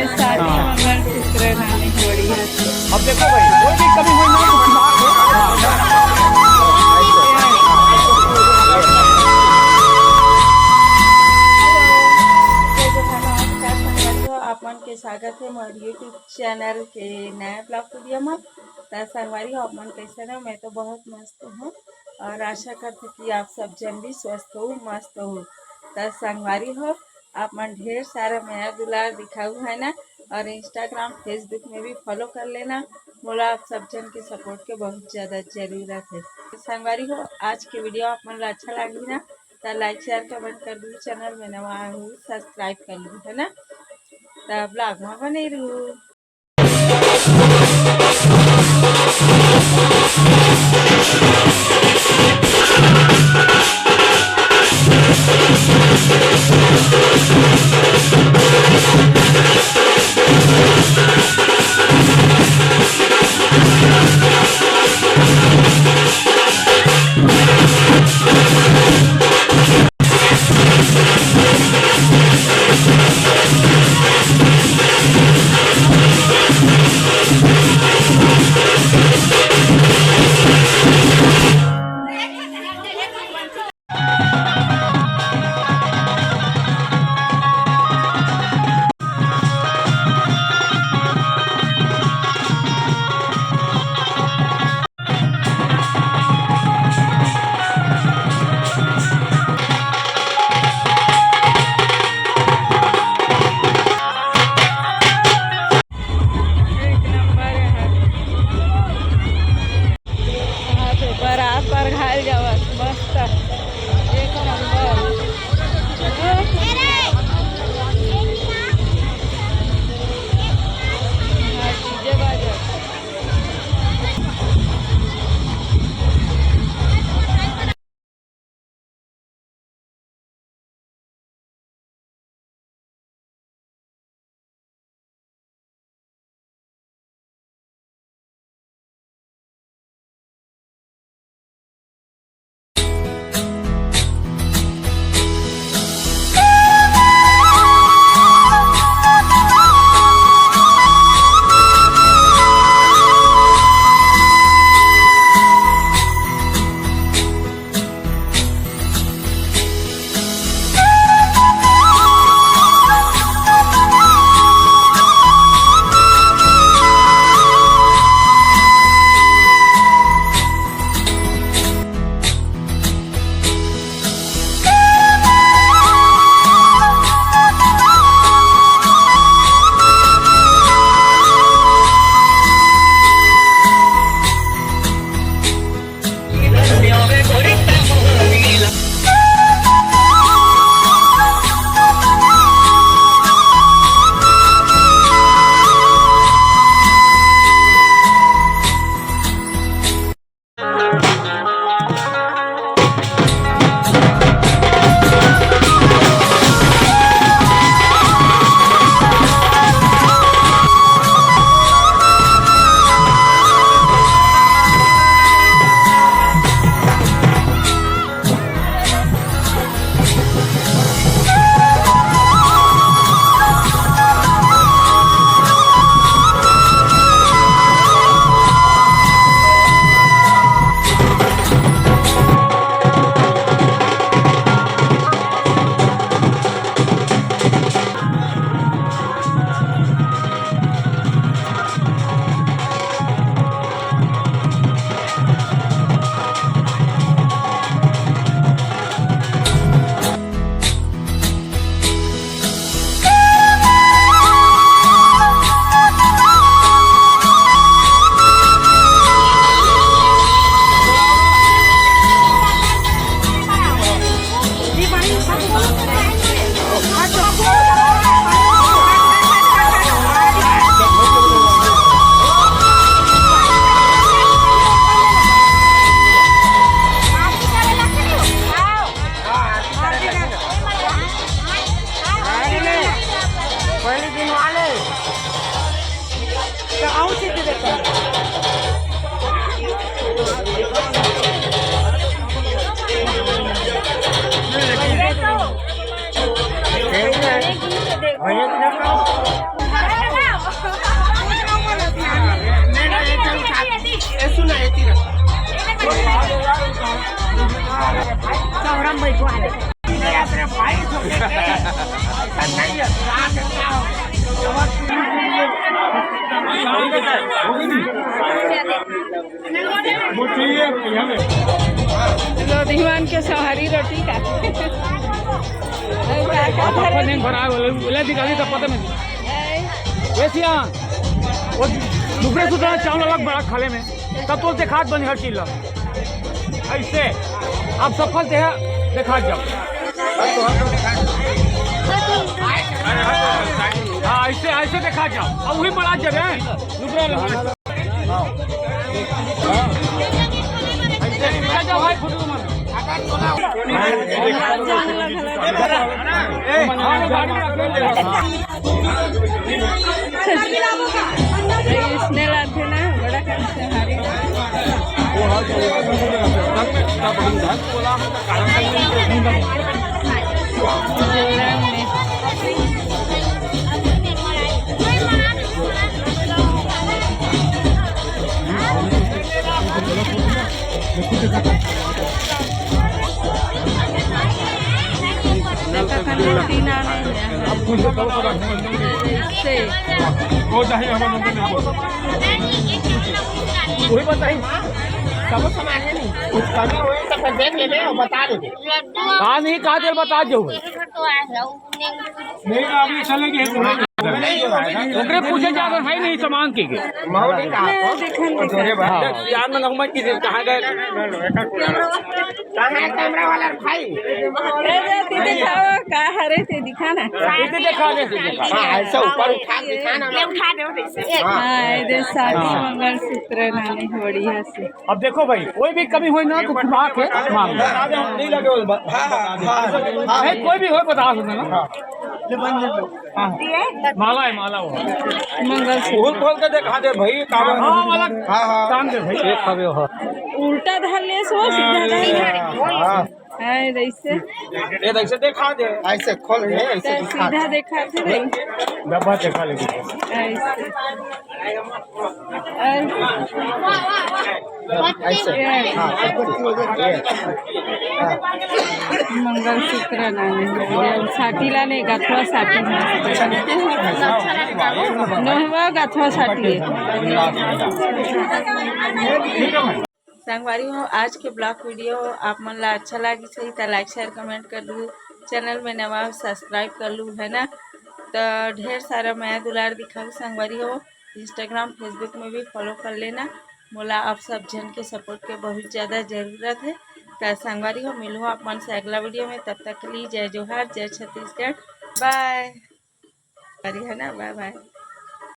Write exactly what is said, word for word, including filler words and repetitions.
शादी, हाँ। मंगलसूत्र, नानी जोड़ी है। अब देखो भाई, कोई भी कमी हुई ना तो दिमाग में, हाँ। आप मन के स्वागत है मोर YouTube चैनल के नया ब्लॉग वीडियो में। त संगवारी हो, आप मन कैसे हो? मैं तो बहुत मस्त हूँ और आशा करती कि आप सब जन भी स्वस्थ हो, मस्त हो। त संगवारी हो, आप मन ढेर सारा मया दुलार दिखाऊ है ना, और Instagram, Facebook में भी फॉलो कर लेना। मोला आप सब जन के सपोर्ट के बहुत ज्यादा जरूरत है। त संगवारी हो, आज के वीडियो आप मन ला अच्छा लगी ना, त लाइक, शेयर, कमेंट कर दू। चैनल में नवा आहू, सब्सक्राइब कर लू, है ना। त ब्लॉग में बने रहू। एक नंबर है। हाँ, तो बरात पर घाल जावत, मस्त, एक नंबर। हाँ, डीजे बाजत। पहले दिन वाले तो आऊ सीधे देखो। भैया, भैया, लोधिमान के सोहारी रोटी का। अरे का, का धरे? नहीं भरा, बोले, बोले दिखा दी, तब पता नहीं। ए। वैसे यहाँ वो दूसरे सूत्र चावल अलग बड़ा खाले में, तब तो देखात बनी हर चीज ला। ऐसे आप सफल देहा, देखा जाओ। हाँ, ऐसे, ऐसे देखा जाओ। अब वही बड़ा जगह है, दूसरा अलग। इसने लाते ना, बड़ा करते हरी। वही बताई, सब सामान है नहीं, कुछ कमी होए तो फिर देख लेबे और बता देबे। हाँ, नहीं कहा देर बता जो। नहीं, अभी चले गए। ओकरे पूछे जाकर है नहीं सामान के के। माहौल नहीं कहा। हाँ। यार, मैं कहूँ मैं किसी कहाँ गए? कहाँ है कैमरा वाला भाई? ए, ए, ते दिखाओ, का हरे ते दिखा ना। इसे दिखा दे, इसे दिखा। हाँ, ऐसा ऊपर उठा के दिखा ना। ये उठा दे, उधर से। हाँ, ये दे शादी हाँ। मंगलसूत्र नानी बढ़िया से। अब देखो भाई, कोई भी कमी होई ना तो छुपा के मांग लो। नहीं लगे वो ब-, हाँ, हाँ, हाँ, हाँ। भाई, कोई भी हो बता दो ना। हाँ। हाँ। माला है, माला वो। मंगलसूत्र। खोल खोल के दिखा दे भाई, काम है। हाँ, वाला हाँ, हाँ। काम दे भाई। एक हवे हो। उल्टा धर ले सो, सीधा धर ले। हाँ। हाँ, ऐसे। ये ऐसे दिखा दे। ऐसे खोल के, ऐसे तो दिखा सीधा दे। दिखा दे भाई। डब्बा दिखा ले। ऐसे। ऐसे। हाँ, ये। हाँ। मंगलसूत्र ना है। साटी ला नहीं, गथवा साटी है। नोहवा गथवा साटी है। संगवारी हो, आज के ब्लॉग वीडियो आप मन ला अच्छा लागिस होही त like, share, comment कर दू। चैनल में नवा हो, subscribe कर लू, है ना। त ढेर सारा मया दुलार दिखाओ संगवारी हो। Instagram, Facebook में भी follow कर लेना। मोला आप सब झन के support के बहुत ज़्यादा ज़रूरत है। त संगवारी हो, मिलहूँ आप मन से अगला वीडियो में। तब तक के लिए जय जोहार, जय छत्तीसगढ़, bye। संगवारी है ना, bye bye।